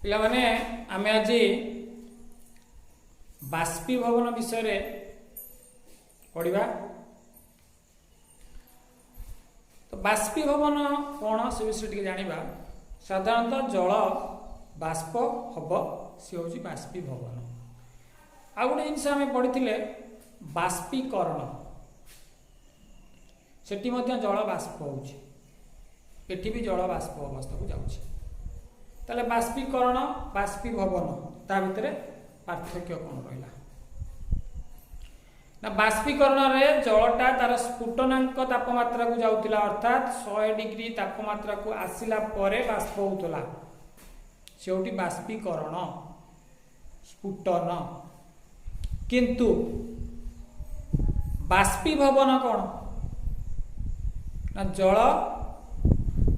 ପିଲାମାନେ, ଆମେ ଆଜି ବାଷ୍ପୀଭବନ ବିଷୟରେ ପଢ଼ିବା। ତ ବାଷ୍ପୀଭବନ କ'ଣ, ସେ ବିଷୟରେ ଟିକେ ଜାଣିବା। ସାଧାରଣତଃ ଜଳ ବାଷ୍ପ ହବ, ସେ ହେଉଛି ବାଷ୍ପୀଭବନ। ଆଉ ଗୋଟେ ଜିନିଷ ଆମେ ପଢ଼ିଥିଲେ ବାଷ୍ପୀକରଣ, ସେଠି ମଧ୍ୟ ଜଳ ବାଷ୍ପ ହେଉଛି, ଏଠି ବି ଜଳ ବାଷ୍ପ ଅବସ୍ଥାକୁ ଯାଉଛି। ତାହେଲେ ବାଷ୍ପୀକରଣ, ବାଷ୍ପୀଭବନ ତା ଭିତରେ ପାର୍ଥକ୍ୟ କ'ଣ ରହିଲା ନା, ବାଷ୍ପୀକରଣରେ ଜଳଟା ତାର ସ୍ଫୁଟନାଙ୍କ ତାପମାତ୍ରାକୁ ଯାଉଥିଲା, ଅର୍ଥାତ୍ 100 ଡିଗ୍ରୀ ତାପମାତ୍ରାକୁ ଆସିଲା ପରେ ବାଷ୍ପ ହେଉଥିଲା, ସେ ହେଉଛି ବାଷ୍ପୀକରଣ, ସ୍ଫୁଟନ। କିନ୍ତୁ ବାଷ୍ପୀଭବନ କ'ଣ ନା, ଜଳ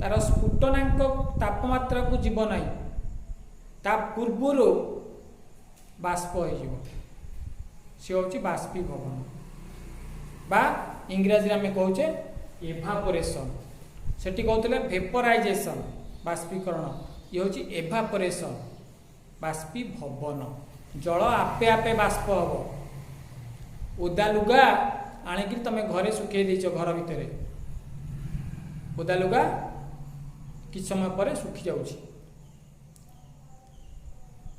ତାର ସ୍ଫୁଟନାଙ୍କ ତାପମାତ୍ରାକୁ ଯିବ ନାହିଁ, ତା ପୂର୍ବରୁ ବାଷ୍ପ ହେଇଯିବ, ସେ ହେଉଛି ବାଷ୍ପୀଭବନ, ବା ଇଂରାଜୀରେ ଆମେ କହୁଛେ ଏଭାପୋରେସନ୍। ସେଠି କହୁଥିଲେ ଭେପରାଇଜେସନ୍ ବାଷ୍ପୀକରଣ, ଇଏ ହେଉଛି ଏଭାପୋରେସନ୍ ବାଷ୍ପୀଭବନ। ଜଳ ଆପେ ଆପେ ବାଷ୍ପ ହେବ। ଓଦା ଲୁଗା ଆଣିକିରି ତମେ ଘରେ ଶୁଖେଇ ଦେଇଛ, ଘର ଭିତରେ ଓଦା ଲୁଗା କିଛି ସମୟ ପରେ ଶୁଖି ଯାଉଛି,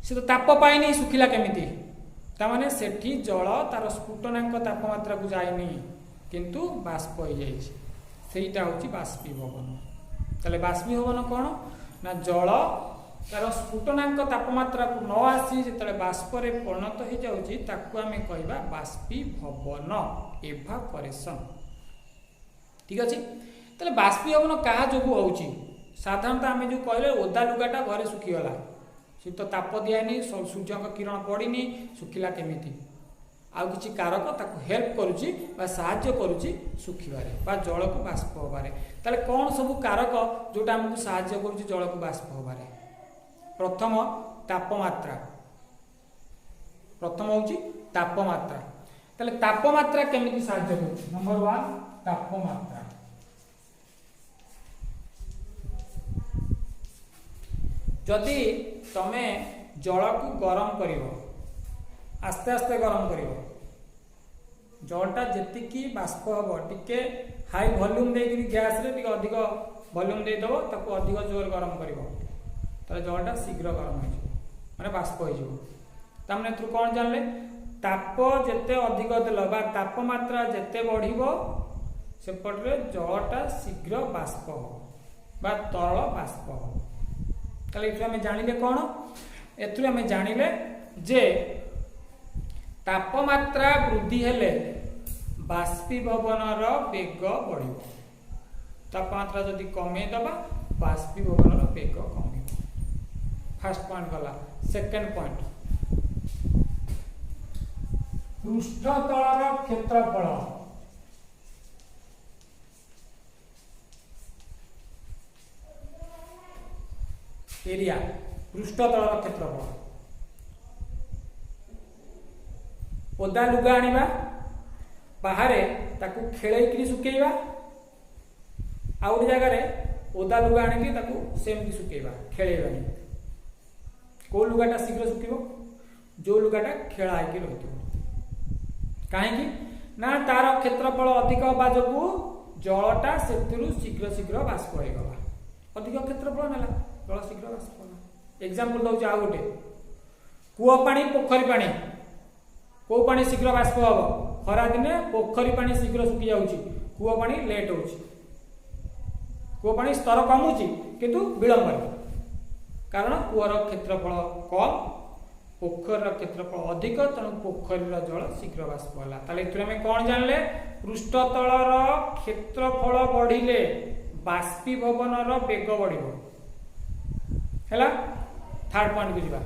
ସେ ତ ତାପ ପାଇନି, ଶୁଖିଲା କେମିତି? ତାମାନେ ସେଠି ଜଳ ତାର ସ୍ଫୁଟନାଙ୍କ ତାପମାତ୍ରାକୁ ଯାଇନି, କିନ୍ତୁ ବାଷ୍ପ ହେଇଯାଇଛି, ସେଇଟା ହେଉଛି ବାଷ୍ପୀଭବନ। ତାହେଲେ ବାଷ୍ପୀଭବନ କ'ଣ ନା, ଜଳ ତାର ସ୍ଫୁଟନାଙ୍କ ତାପମାତ୍ରାକୁ ନ ଆସି ଯେତେବେଳେ ବାଷ୍ପରେ ପରିଣତ ହେଇଯାଉଛି, ତାକୁ ଆମେ କହିବା ବାଷ୍ପୀଭବନ, ଏଭାପୋରେସନ୍। ଠିକ ଅଛି। ତାହେଲେ ବାଷ୍ପୀଭବନ କାହା ଯୋଗୁଁ ହେଉଛି? ସାଧାରଣତଃ ଆମେ ଯେଉଁ କହିଲେ ଓଦା ଲୁଗାଟା ଘରେ ଶୁଖିଗଲା, ସେ ତ ତାପ ଦିଆନି, ସୂର୍ଯ୍ୟଙ୍କ କିରଣ ପଡ଼ିନି, ଶୁଖିଲା କେମିତି? ଆଉ କିଛି କାରକ ତାକୁ ହେଲ୍ପ କରୁଛି ବା ସାହାଯ୍ୟ କରୁଛି ଶୁଖିବାରେ ବା ଜଳକୁ ବାଷ୍ପ ହେବାରେ। ତାହେଲେ କ'ଣ ସବୁ କାରକ ଯେଉଁଟା ଆମକୁ ସାହାଯ୍ୟ କରୁଛି ଜଳକୁ ବାଷ୍ପ ହେବାରେ? ପ୍ରଥମ ତାପମାତ୍ରା। ପ୍ରଥମ ହେଉଛି ତାପମାତ୍ରା। ତାହେଲେ ତାପମାତ୍ରା କେମିତି ସାହାଯ୍ୟ କରୁଛି? ନମ୍ବର 1 ତାପମାତ୍ରା। ଯଦି ତମେ ଜଳକୁ ଗରମ କରିବ, ଆସ୍ତେ ଆସ୍ତେ ଗରମ କରିବ, ଜଳଟା ଯେତିକି ବାଷ୍ପ ହେବ, ଟିକେ ହାଇ ଭଲ୍ୟୁମ୍ ଦେଇକିରି ଗ୍ୟାସ୍ରେ ଟିକେ ଅଧିକ ଭଲ୍ୟୁମ୍ ଦେଇଦେବ, ତାକୁ ଅଧିକ ଜୋର ଗରମ କରିବ, ତାହେଲେ ଜଳଟା ଶୀଘ୍ର ଗରମ ହେଇଯିବ, ମାନେ ବାଷ୍ପ ହେଇଯିବ। ତାମାନେ ଏଥିରୁ କ'ଣ ଜାଣିଲେ? ତାପ ଯେତେ ଅଧିକ ଦେଲ ବା ତାପମାତ୍ରା ଯେତେ ବଢ଼ିବ, ସେପଟରେ ଜଳଟା ଶୀଘ୍ର ବାଷ୍ପ ହେବ ବା ତରଳ ବାଷ୍ପ ହେବ। ତାହେଲେ ଏଥିରୁ ଆମେ ଜାଣିଲେ କ'ଣ? ଏଥିରୁ ଆମେ ଜାଣିଲେ ଯେ ତାପମାତ୍ରା ବୃଦ୍ଧି ହେଲେ ବାଷ୍ପୀଭବନର ବେଗ ବଢ଼ିବ, ତାପମାତ୍ରା ଯଦି କମେଇଦେବା ବାଷ୍ପୀଭବନର ବେଗ କମିବ। ଫାର୍ଷ୍ଟ ପଏଣ୍ଟ ଗଲା। ସେକେଣ୍ଡ ପଏଣ୍ଟ, ପୃଷ୍ଠତଳର କ୍ଷେତ୍ରଫଳ। ଏରିଆ, ପୃଷ୍ଠତଳର କ୍ଷେତ୍ରଫଳ। ଓଦା ଲୁଗା ଆଣିବା, ବାହାରେ ତାକୁ ଖେଳେଇକିରି ଶୁଖେଇବା, ଆଉ ଗୋଟେ ଜାଗାରେ ଓଦା ଲୁଗା ଆଣିକି ତାକୁ ସେମିତି ଶୁଖେଇବା, ଖେଳେଇବାନି। କେଉଁ ଲୁଗାଟା ଶୀଘ୍ର ଶୁଖିବ? ଯେଉଁ ଲୁଗାଟା ଖେଳା ହେଇକି ରହିଥିବ। କାହିଁକି ନା ତାର କ୍ଷେତ୍ରଫଳ ଅଧିକ ହେବା ଯୋଗୁଁ ଜଳଟା ସେଥିରୁ ଶୀଘ୍ର ଶୀଘ୍ର ବାଷ୍ପ ହେଇଗଲା, ଅଧିକ କ୍ଷେତ୍ରଫଳ ନେଲା, ଜଳ ଶୀଘ୍ର ବାଷ୍ପ ହେଲା। ଏକ୍ଜାମ୍ପଲ ଦେଉଛି ଆଉ ଗୋଟେ, କୂଅ ପାଣି, ପୋଖରୀ ପାଣି, କେଉଁ ପାଣି ଶୀଘ୍ର ବାଷ୍ପ ହେବ? ଖରାଦିନେ ପୋଖରୀ ପାଣି ଶୀଘ୍ର ଶୁଖି ଯାଉଛି, କୂଅ ପାଣି ଲେଟ୍ ହେଉଛି। କୂଅ ପାଣି ସ୍ତର କମୁଛି କିନ୍ତୁ ବିଳମ୍ବରେ, କାରଣ କୂଅର କ୍ଷେତ୍ରଫଳ କମ୍, ପୋଖରୀର କ୍ଷେତ୍ରଫଳ ଅଧିକ, ତେଣୁ ପୋଖରୀର ଜଳ ଶୀଘ୍ର ବାଷ୍ପ ହେଲା। ତାହେଲେ ଏଥିରୁ ଆମେ କ'ଣ ଜାଣିଲେ? ପୃଷ୍ଠତଳର କ୍ଷେତ୍ରଫଳ ବଢ଼ିଲେ ବାଷ୍ପୀଭବନର ବେଗ ବଢ଼ିବ। ହେଲା। ଥାର୍ଡ ପଏଣ୍ଟକୁ ଯିବା।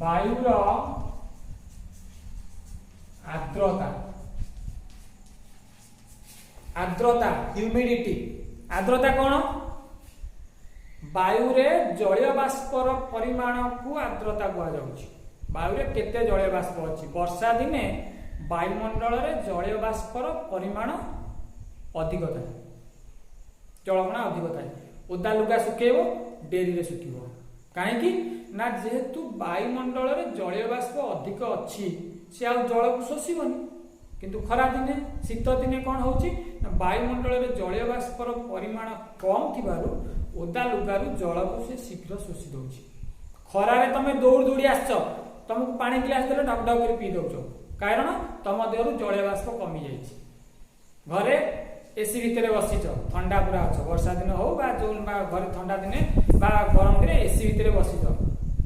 ବାୟୁର ଆର୍ଦ୍ରତା। ଆର୍ଦ୍ରତା, ହ୍ୟୁମିଡିଟି। ଆର୍ଦ୍ରତା କ'ଣ? ବାୟୁରେ ଜଳୀୟ ବାଷ୍ପର ପରିମାଣକୁ ଆର୍ଦ୍ରତା କୁହାଯାଉଛି। ବାୟୁରେ କେତେ ଜଳୀୟ ବାଷ୍ପ ଅଛି? ବର୍ଷା ଦିନେ ବାୟୁମଣ୍ଡଳରେ ଜଳୀୟ ବାଷ୍ପର ପରିମାଣ ଅଧିକ ଥାଏ। ଜଳକଣା ଅଧିକ ଥାଏ। ଓଦା ଲୁଗା ଶୁଖେଇବ, ଡେରିରେ ଶୁଖିବ। କାହିଁକି ନା ଯେହେତୁ ବାୟୁମଣ୍ଡଳରେ ଜଳୀୟ ବାଷ୍ପ ଅଧିକ ଅଛି, ସେ ଆଉ ଜଳକୁ ଶୋଷିବନି। କିନ୍ତୁ ଖରା ଦିନେ, ଶୀତ ଦିନେ କ'ଣ ହଉଛି ନା ବାୟୁମଣ୍ଡଳରେ ଜଳୀୟ ବାଷ୍ପର ପରିମାଣ କମ୍ ଥିବାରୁ ଓଦା ଲୁଗାରୁ ଜଳକୁ ସେ ଶୀଘ୍ର ଶୋଷି ଦଉଛି। ଖରାରେ ତମେ ଦୌଡ଼ି ଦୌଡ଼ି ଆସିଛ, ତମକୁ ପାଣି ଗ୍ଲାସ ଦେଲେ ଢକ ଢକ କରି ପିଇ ଦଉଛ, କାରଣ ତମ ଦେହରୁ ଜଳୀୟ ବାଷ୍ପ କମି ଯାଇଛି। ଘରେ ଏସି ଭିତରେ ବସିଛ, ଥଣ୍ଡା ପୁରା ଅଛ, ବର୍ଷା ଦିନ ହଉ ବା ଯୋଉ ବା ଘରେ ଥଣ୍ଡା ଦିନେ ବା ଗରମ ଦିନେ ଏସି ଭିତରେ ବସିଛ,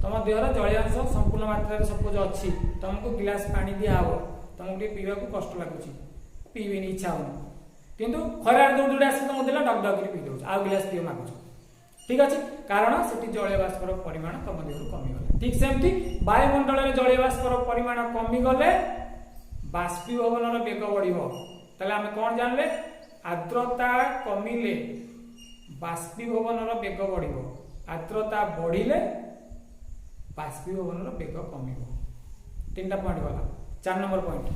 ତମ ଦେହର ଜଳୀୟ ଅଂଶ ସମ୍ପୂର୍ଣ୍ଣ ମାତ୍ରାରେ ସପୋଜ ଅଛି, ତମକୁ ଗିଲାସ ପାଣି ଦିଆହବ, ତମକୁ ଟିକେ ପିଇବାକୁ କଷ୍ଟ ଲାଗୁଛି, ପିଇବେନି, ଇଚ୍ଛା ହଉନି। କିନ୍ତୁ ଖରାରେ ଦୌଡ଼ି ଦୌଡ଼ି ଆସିକି ତମକୁ ଦେଲା, ଡକ ଡକ କରି ପିଇ ଦଉଛ, ଆଉ ଗିଲାସ ପିଅ ମାଗୁଛ। ଠିକ ଅଛି, କାରଣ ସେଠି ଜଳୀୟ ବାଷ୍ପର ପରିମାଣ ତମ ଦେହରୁ କମିଗଲା। ଠିକ ସେମିତି ବାୟୁମଣ୍ଡଳରେ ଜଳୀୟ ବାଷ୍ପର ପରିମାଣ କମିଗଲେ ବାଷ୍ପୀଭବନର ବେଗ ବଢିବ। ତାହେଲେ ଆମେ କ'ଣ ଜାଣିଲେ? ଆର୍ଦ୍ରତା କମିଲେ ବାଷ୍ପୀଭବନର ବେଗ ବଢିବ, ଆର୍ଦ୍ରତା ବଢିଲେ ବାଷ୍ପୀଭବନର ବେଗ କମିବ। ତିନିଟା ପଏଣ୍ଟ ଗଲା। 4 ନମ୍ବର ପଏଣ୍ଟ,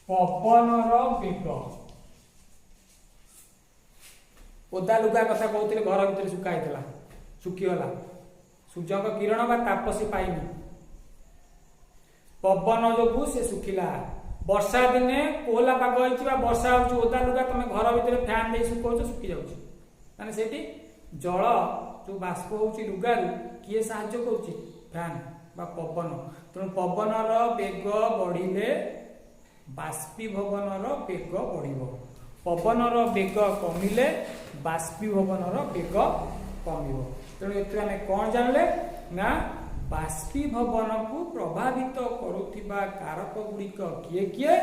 ପବନର ବେଗ। ଓଦା ଲୁଗା କଥା କହୁଥିଲେ, ଘର ଭିତରେ ଶୁଖା ହେଇଥିଲା, ଶୁଖିଗଲା, ସୂର୍ଯ୍ୟଙ୍କ କିରଣ ବା ତାପ ସେ ପାଇନି, ପବନ ଯୋଗୁ ସେ ଶୁଖିଲା। ବର୍ଷା ଦିନେ କୋହଲା ପାଗ ହେଇଛି ବା ବର୍ଷା ହଉଛି, ଓଦା ଲୁଗା ତମେ ଘର ଭିତରେ ଫ୍ୟାନ୍ ଦେଇ ଶୁଖାଉଛ, ଶୁଖି ଯାଉଛି। ମାନେ ସେଇଠି ଜଳ ଯୋଉ ବାଷ୍ପ ହଉଛି ଲୁଗାରୁ, କିଏ ସାହାଯ୍ୟ କରୁଛି? ଫ୍ୟାନ୍ ବା ପବନ। ତେଣୁ ପବନର ବେଗ ବଢିଲେ ବାଷ୍ପୀଭବନର ବେଗ ବଢିବ, ପବନର ବେଗ କମିଲେ ବାଷ୍ପୀଭବନର ବେଗ କମିବ। ତେଣୁ ଏଥିରେ ଆମେ କ'ଣ ଜାଣିଲେ ନା ବାଷ୍ପୀଭବନକୁ ପ୍ରଭାବିତ କରୁଥିବା କାରକ ଗୁଡ଼ିକ କିଏ କିଏ?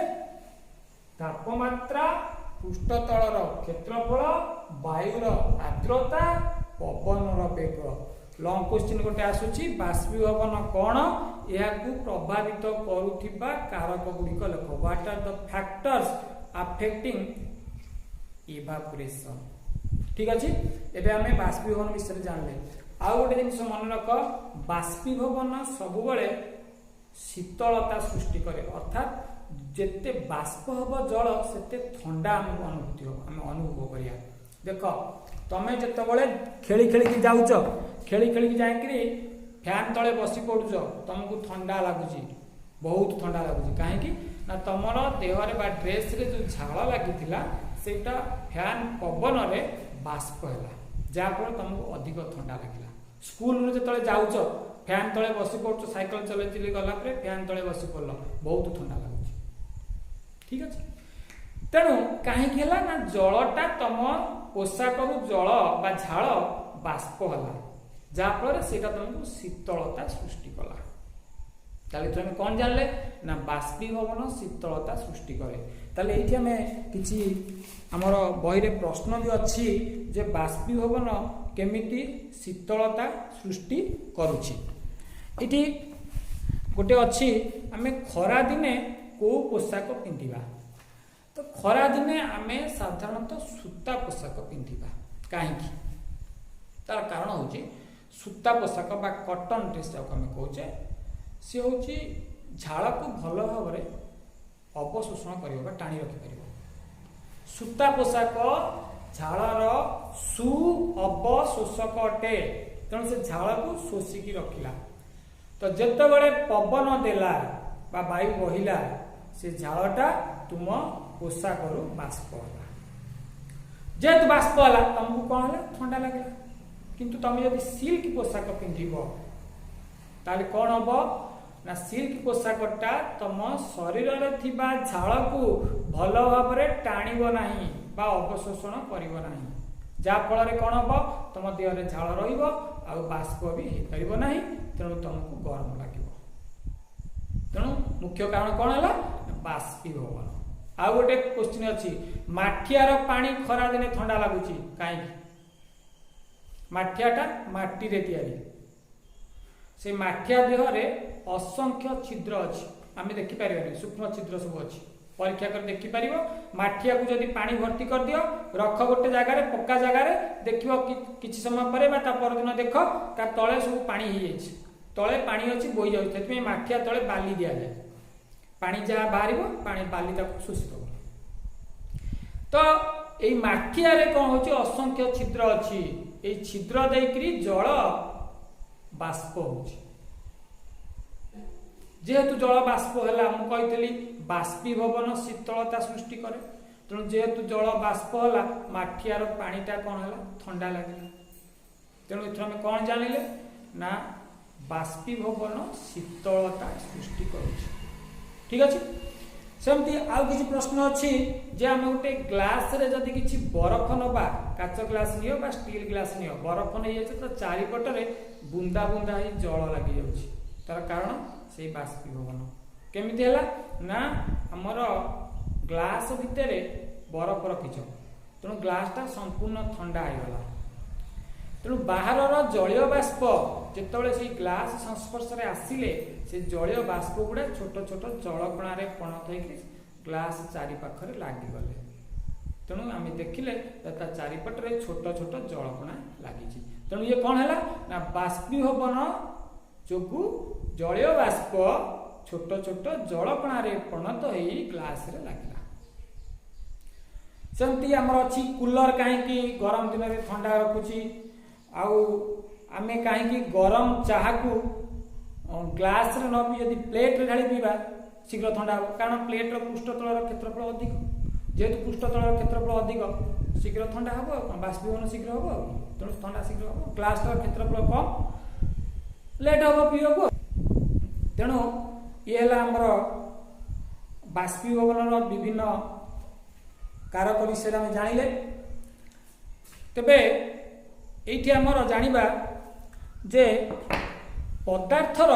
ତାପମାତ୍ରା, ପୃଷ୍ଠତଳର କ୍ଷେତ୍ରଫଳ, ବାୟୁର ଆର୍ଦ୍ରତା, ପବନର ବେଗ। ଲଙ୍ଗ କ୍ୱେଶ୍ଚିନ୍ ଗୋଟେ ଆସୁଛି, ବାଷ୍ପୀଭବନ କ'ଣ, ଏହାକୁ ପ୍ରଭାବିତ କରୁଥିବା କାରକ ଗୁଡ଼ିକ ଲେଖ। What are the factors affecting evaporation. ଠିକ ଅଛି, ଏବେ ଆମେ ବାଷ୍ପୀଭବନ ବିଷୟରେ ଜାଣିଲେ। ଆଉ ଗୋଟେ ଜିନିଷ ମନେ ରଖ, ବାଷ୍ପୀଭବନ ସବୁବେଳେ ଶୀତଳତା ସୃଷ୍ଟି କରେ। ଅର୍ଥାତ୍ ଯେତେ ବାଷ୍ପ ହବ ଜଳ, ସେତେ ଥଣ୍ଡା ଆମକୁ ଅନୁଭୂତି ହବ, ଆମେ ଅନୁଭବ କରିବା। ଦେଖ, ତମେ ଯେତେବେଳେ ଖେଳି ଖେଳିକି ଯାଉଛ, ଖେଳି ଖେଳିକି ଯାଇକିରି ଫ୍ୟାନ୍ ତଳେ ବସି ପଡୁଛ, ତମକୁ ଥଣ୍ଡା ଲାଗୁଛି, ବହୁତ ଥଣ୍ଡା ଲାଗୁଛି। କାହିଁକି ନା ତମର ଦେହରେ ବା ଡ୍ରେସରେ ଯୋଉ ଝାଳ ଲାଗିଥିଲା, ସେଇଟା ଫ୍ୟାନ୍ ପବନରେ ବାଷ୍ପ ହେଲା, ଯାହାଫଳରେ ତମକୁ ଅଧିକ ଥଣ୍ଡା ଲାଗିଲା। ସ୍କୁଲରୁ ଯେତେବେଳେ ଯାଉଛ, ଫ୍ୟାନ୍ ତଳେ ବସି ପଡୁଛ, ସାଇକେଲ ଚଲେଇ ଚଲେଇ ଗଲା ପରେ ଫ୍ୟାନ୍ ତଳେ ବସି ପଡ଼ିଲ, ବହୁତ ଥଣ୍ଡା ଲାଗୁଛି। ଠିକ ଅଛି, ତେଣୁ କାହିଁକି ହେଲା ନା ଜଳଟା ତମ ପୋଷାକରୁ ଜଳ ବା ଝାଳ ବାଷ୍ପ ହେଲା, ଯାହାଫଳରେ ସେଇଟା ତମକୁ ଶୀତଳତା ସୃଷ୍ଟି କଲା। ତାହେଲେ ଏଥିରୁ ଆମେ କ'ଣ ଜାଣିଲେ ନା ବାଷ୍ପୀଭବନ ଶୀତଳତା ସୃଷ୍ଟି କରେ। ତାହେଲେ ଏଇଠି ଆମେ କିଛି ଆମର ବହିରେ ପ୍ରଶ୍ନ ବି ଅଛି ଯେ ବାଷ୍ପୀଭବନ କେମିତି ଶୀତଳତା ସୃଷ୍ଟି କରୁଛି। ଏଠି ଗୋଟେ ଅଛି, ଆମେ ଖରାଦିନେ କୋଉ ପୋଷାକ ପିନ୍ଧିବା? ତ ଖରାଦିନେ ଆମେ ସାଧାରଣତଃ ସୂତା ପୋଷାକ ପିନ୍ଧିବା। କାହିଁକି? ତାର କାରଣ ହେଉଛି ସୂତା ପୋଷାକ ବା କଟନ ଡ୍ରେସ୍ ଯାହାକୁ ଆମେ କହୁଛେ, ସେ ହେଉଛି ଝାଳକୁ ଭଲ ଭାବରେ ଅବଶୋଷଣ କରିବ ବା ଟାଣି ରଖିପାରିବ। ସୂତା ପୋଷାକ ଝାଳର ସୁ ଅବଶୋଷକ ଅଟେ, ତେଣୁ ସେ ଝାଳକୁ ଶୋଷିକି ରଖିଲା। ତ ଯେତେବେଳେ ପବନ ଦେଲା ବା ବାୟୁ ବହିଲା, ସେ ଝାଳଟା ତୁମ ପୋଷାକରୁ ବାଷ୍ପ ହେଲା। ଯେହେତୁ ବାଷ୍ପ ହେଲା, ତମକୁ କ'ଣ ହେଲା? ଥଣ୍ଡା ଲାଗିଲା। କିନ୍ତୁ ତମେ ଯଦି ସିଲ୍କ ପୋଷାକ ପିନ୍ଧିବ, ତାହେଲେ କ'ଣ ହବ ନା ସିଲ୍କ ପୋଷାକଟା ତମ ଶରୀରରେ ଥିବା ଝାଳକୁ ଭଲ ଭାବରେ ଟାଣିବ ନାହିଁ ବା ଅବଶୋଷଣ କରିବ ନାହିଁ, ଯାହାଫଳରେ କ'ଣ ହବ? ତମ ଦେହରେ ଝାଳ ରହିବ ଆଉ ବାଷ୍ପ ବି ହେଇପାରିବ ନାହିଁ, ତେଣୁ ତମକୁ ଗରମ ଲାଗିବ। ତେଣୁ ମୁଖ୍ୟ କାରଣ କ'ଣ ହେଲା? ବାଷ୍ପୀଭବନ। ଆଉ ଗୋଟେ କ୍ୱେଶ୍ଚିନ୍ ଅଛି, ମାଠିଆର ପାଣି ଖରାଦିନେ ଥଣ୍ଡା ଲାଗୁଛି କାହିଁକି? ମାଠିଆଟା ମାଟିରେ ତିଆରି, ସେ ମାଠିଆ ଦେହରେ ଅସଂଖ୍ୟ ଛିଦ୍ର ଅଛି, ଆମେ ଦେଖିପାରିବାନି, ସୂକ୍ଷ୍ମ ଛିଦ୍ର ସବୁ ଅଛି, ପରୀକ୍ଷା କରି ଦେଖିପାରିବ। ମାଠିଆକୁ ଯଦି ପାଣି ଭର୍ତ୍ତି କରିଦିଅ, ରଖ ଗୋଟେ ଜାଗାରେ, ପକ୍କା ଜାଗାରେ, ଦେଖିବ କିଛି ସମୟ ପରେ ବା ତା ପରଦିନ ଦେଖ ତା ତଳେ ସବୁ ପାଣି ହେଇଯାଇଛି, ତଳେ ପାଣି ଅଛି, ବୋହି ଯାଉଛି। ସେଥିପାଇଁ ମାଠିଆ ତଳେ ବାଲି ଦିଆଯାଏ, ପାଣି ଯାହା ବାହାରିବ ପାଣି ବାଲି ତାକୁ ଶୋଷିଦେବ। ତ ଏଇ ମାଠିଆରେ କ'ଣ ହଉଛି? ଅସଂଖ୍ୟ ଛିଦ୍ର ଅଛି। ଏଇ ଛିଦ୍ର ଦେଇକରି ଜଳ ବାଷ୍ପ ହଉଛି। ଯେହେତୁ ଜଳ ବାଷ୍ପ ହେଲା, ମୁଁ କହିଥିଲି ବାଷ୍ପୀଭବନ ଶୀତଳତା ସୃଷ୍ଟି କରେ। ତେଣୁ ଯେହେତୁ ଜଳ ବାଷ୍ପ ହେଲା, ମାଠିଆର ପାଣିଟା କ'ଣ ହେଲା? ଥଣ୍ଡା ଲାଗିଲା। ତେଣୁ ଏଥିରୁ ଆମେ କ'ଣ ଜାଣିଲେ ନା ବାଷ୍ପୀଭବନ ଶୀତଳତା ସୃଷ୍ଟି କରୁଛି। ଠିକ ଅଛି। ସେମିତି ଆଉ କିଛି ପ୍ରଶ୍ନ ଅଛି ଯେ ଆମେ ଗୋଟେ ଗ୍ଲାସରେ ଯଦି କିଛି ବରଫ ନବା, କାଚ ଗ୍ଲାସ ନିଅ ବା ଷ୍ଟିଲ ଗ୍ଲାସ ନିଅ, ବରଫ ନେଇଯାଉଛି ତ ଚାରିପଟରେ ବୁନ୍ଦା ବୁନ୍ଦା ହେଇ ଜଳ ଲାଗିଯାଉଛି। ତାର କାରଣ ସେଇ ବାଷ୍ପୀଭବନ। କେମିତି ହେଲା ନା ଆମର ଗ୍ଲାସ ଭିତରେ ବରଫ ରଖିଛ, ତେଣୁ ଗ୍ଲାସଟା ସମ୍ପୂର୍ଣ୍ଣ ଥଣ୍ଡା ହେଇଗଲା। ତେଣୁ ବାହାରର ଜଳୀୟ ବାଷ୍ପ ଯେତେବେଳେ ସେଇ ଗ୍ଲାସ ସଂସ୍ପର୍ଶରେ ଆସିଲେ, ସେ ଜଳୀୟ ବାଷ୍ପ ଗୁଡ଼ା ଛୋଟ ଛୋଟ ଜଳକଣାରେ ପରିଣତ ହେଇକି ଗ୍ଲାସ ଚାରିପାଖରେ ଲାଗିଗଲେ। ତେଣୁ ଆମେ ଦେଖିଲେ ତା ଚାରିପଟରେ ଛୋଟ ଛୋଟ ଜଳକଣା ଲାଗିଛି। ତେଣୁ ଇଏ କ'ଣ ହେଲା ନା ବାଷ୍ପୀଭବନ ଯୋଗୁଁ ଜଳୀୟ ବାଷ୍ପ ଛୋଟ ଛୋଟ ଜଳକଣାରେ ପରିଣତ ହେଇ ଗ୍ଲାସରେ ଲାଗିଲା। ସେମିତି ଆମର ଅଛି କୁଲର କାହିଁକି ଗରମ ଦିନରେ ଥଣ୍ଡା ରଖୁଛି, ଆଉ ଆମେ କାହିଁକି ଗରମ ଚାହାକୁ ଗ୍ଲାସରେ ନ ପିଇ ଯଦି ପ୍ଲେଟରେ ଢାଳି ପିଇବା ଶୀଘ୍ର ଥଣ୍ଡା ହେବ? କାରଣ ପ୍ଲେଟର ପୃଷ୍ଠତଳର କ୍ଷେତ୍ରଫଳ ଅଧିକ। ଯେହେତୁ ପୃଷ୍ଠତଳର କ୍ଷେତ୍ରଫଳ ଅଧିକ, ଶୀଘ୍ର ଥଣ୍ଡା ହେବ। ଆଉ କ'ଣ, ବାଷ୍ପୀଭବନ ଶୀଘ୍ର ହେବ, ଆଉ ତେଣୁ ଥଣ୍ଡା ଶୀଘ୍ର ହେବ। ଗ୍ଲାସର କ୍ଷେତ୍ରଫଳ କମ୍, ଲେଟ୍ ହେବ ପିଇବାକୁ। ତେଣୁ ଇଏ ହେଲା ଆମର ବାଷ୍ପୀଭବନର ବିଭିନ୍ନ କାରକ ବିଷୟରେ ଆମେ ଜାଣିଲେ। ତେବେ ଏଇଠି ଆମର ଜାଣିବା ଯେ ପଦାର୍ଥର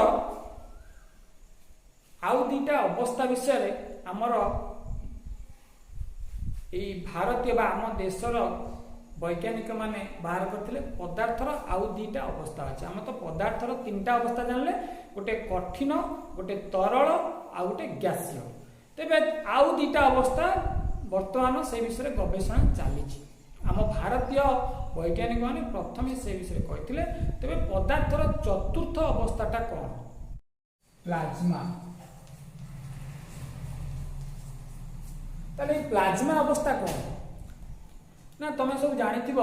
ଆଉ ଦୁଇଟା ଅବସ୍ଥା ବିଷୟରେ ଆମର ଏଇ ଭାରତୀୟ ବା ଆମ ଦେଶର ବୈଜ୍ଞାନିକମାନେ ବାହାର କରିଥିଲେ। ପଦାର୍ଥର ଆଉ ଦୁଇଟା ଅବସ୍ଥା ଅଛି। ଆମେ ତ ପଦାର୍ଥର ତିନିଟା ଅବସ୍ଥା ଜାଣିଲେ, ଗୋଟେ କଠିନ, ଗୋଟେ ତରଳ ଆଉ ଗୋଟେ ଗ୍ୟାସୀୟ। ତେବେ ଆଉ ଦୁଇଟା ଅବସ୍ଥା ବର୍ତ୍ତମାନ ସେ ବିଷୟରେ ଗବେଷଣା ଚାଲିଛି। ଆମ ଭାରତୀୟ ବୈଜ୍ଞାନିକମାନେ ପ୍ରଥମେ ସେ ବିଷୟରେ କହିଥିଲେ। ତେବେ ପଦାର୍ଥର ଚତୁର୍ଥ ଅବସ୍ଥାଟା କ'ଣ? ପ୍ଲାଜମା। ତାହେଲେ ଏଇ ପ୍ଲାଜମା ଅବସ୍ଥା କ'ଣ ନା ତମେ ସବୁ ଜାଣିଥିବ,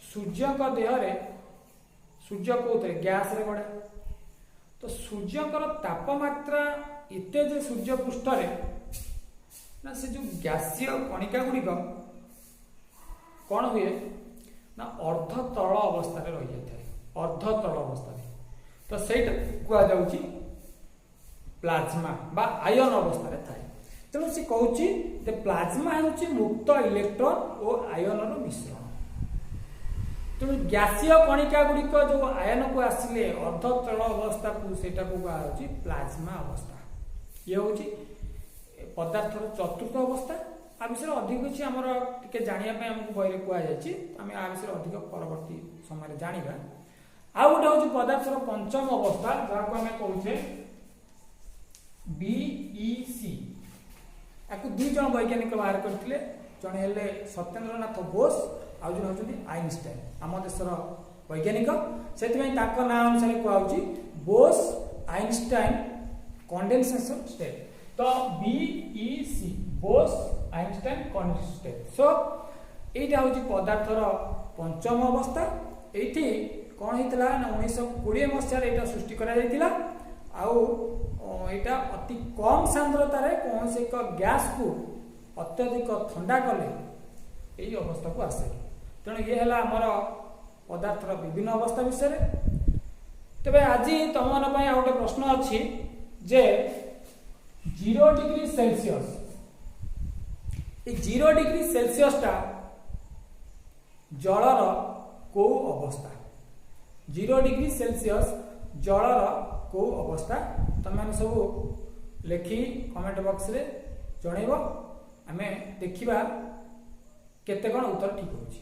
ସୂର୍ଯ୍ୟଙ୍କ ଦେହରେ, ସୂର୍ଯ୍ୟ କୋଉଥିରେ? ଗ୍ୟାସରେ ଗଢ଼ା। ତ ସୂର୍ଯ୍ୟଙ୍କର ତାପମାତ୍ରା ଏତେ ଯେ ସୂର୍ଯ୍ୟ ପୃଷ୍ଠରେ ନା ସେ ଯୋଉ ଗ୍ୟାସୀୟ କଣିକା ଗୁଡ଼ିକ କ'ଣ ହୁଏ ନା ଅର୍ଦ୍ଧ ତରଳ ଅବସ୍ଥାରେ ରହିଯାଇଥାଏ, ଅର୍ଦ୍ଧ ତରଳ ଅବସ୍ଥାରେ। ତ ସେଇଟା କୁହାଯାଉଛି ପ୍ଲାଜମା ବା ଆୟନ ଅବସ୍ଥାରେ ଥାଏ। ତେଣୁ ସେ କହୁଛି ଯେ ପ୍ଲାଜମା ହେଉଛି ମୁକ୍ତ ଇଲେକ୍ଟ୍ରନ ଓ ଆୟନର ମିଶ୍ରଣ। ତେଣୁ ଗ୍ୟାସୀୟ କଣିକା ଗୁଡ଼ିକ ଯୋଉ ଆୟନକୁ ଆସିଲେ ଅର୍ଦ୍ଧ ତରଳ ଅବସ୍ଥାକୁ, ସେଇଟାକୁ କୁହାଯାଉଛି ପ୍ଲାଜମା ଅବସ୍ଥା। ଇଏ ହେଉଛି ପଦାର୍ଥର ଚତୁର୍ଥ ଅବସ୍ଥା। ଆ ବିଷୟରେ ଅଧିକ କିଛି ଆମର ଟିକେ ଜାଣିବା ପାଇଁ ଆମକୁ ବହିରେ କୁହାଯାଇଛି। ଆମେ ଆ ବିଷୟରେ ଅଧିକ ପରବର୍ତ୍ତୀ ସମୟରେ ଜାଣିବା। ଆଉ ଗୋଟେ ହେଉଛି ପଦାର୍ଥର ପଞ୍ଚମ ଅବସ୍ଥା, ଯାହାକୁ ଆମେ କହୁଛେ ବିଇସି। ଆକୁ ଦୁଇ ଜଣ ବୈଜ୍ଞାନିକ ବାହାର କରିଥିଲେ। ଜଣେ ହେଲେ ସତ୍ୟେନ୍ଦ୍ରନାଥ ବୋଷ, ଆଉ ଜଣେ ହେଉଛନ୍ତି ଆଇନଷ୍ଟାଇନ, ଆମ ଦେଶର ବୈଜ୍ଞାନିକ। ସେଥିପାଇଁ ତାଙ୍କ ନାଁ ଅନୁସାରେ କୁହାହଉଛି ବୋଷ ଆଇନଷ୍ଟାଇନ କଣ୍ଡେନସେସନ ଷ୍ଟେଟ୍। ତ ବିଇସି, ବୋଷ ଆଇନଷ୍ଟାଇନ କଣ୍ଡେନସେସନ ଷ୍ଟେଟ୍। ସୋ ଏଇଟା ହେଉଛି ପଦାର୍ଥର ପଞ୍ଚମ ଅବସ୍ଥା। ଏଇଠି କ'ଣ ହେଇଥିଲା ନା 1920 ମସିହାରେ ଏଇଟା ସୃଷ୍ଟି କରାଯାଇଥିଲା। ଆଉ ଏଇଟା ଅତି କମ୍ ସାନ୍ଦ୍ରତାରେ କୌଣସି ଏକ ଗ୍ୟାସକୁ ଅତ୍ୟଧିକ ଥଣ୍ଡା କଲେ ଏଇ ଅବସ୍ଥାକୁ ଆସେ। ତେଣୁ ଇଏ ହେଲା ଆମର ପଦାର୍ଥର ବିଭିନ୍ନ ଅବସ୍ଥା ବିଷୟରେ। ତେବେ ଆଜି ତମମାନଙ୍କ ପାଇଁ ଆଉ ଗୋଟେ ପ୍ରଶ୍ନ ଅଛି ଯେ 0 ଡିଗ୍ରୀ ସେଲସିୟସ, ଏଇ 0 ଡିଗ୍ରୀ ସେଲସିୟସଟା ଜଳର କୋଉ ଅବସ୍ଥା? 0 ଡିଗ୍ରୀ ସେଲସିୟସ ଜଳର କୋଉ ଅବସ୍ଥା? ତମେମାନେ ସବୁ ଲେଖି କମେଣ୍ଟ ବକ୍ସରେ ଜଣେଇବ। ଆମେ ଦେଖିବା କେତେ କ'ଣ ଉତ୍ତର ଠିକ ହେଉଛି।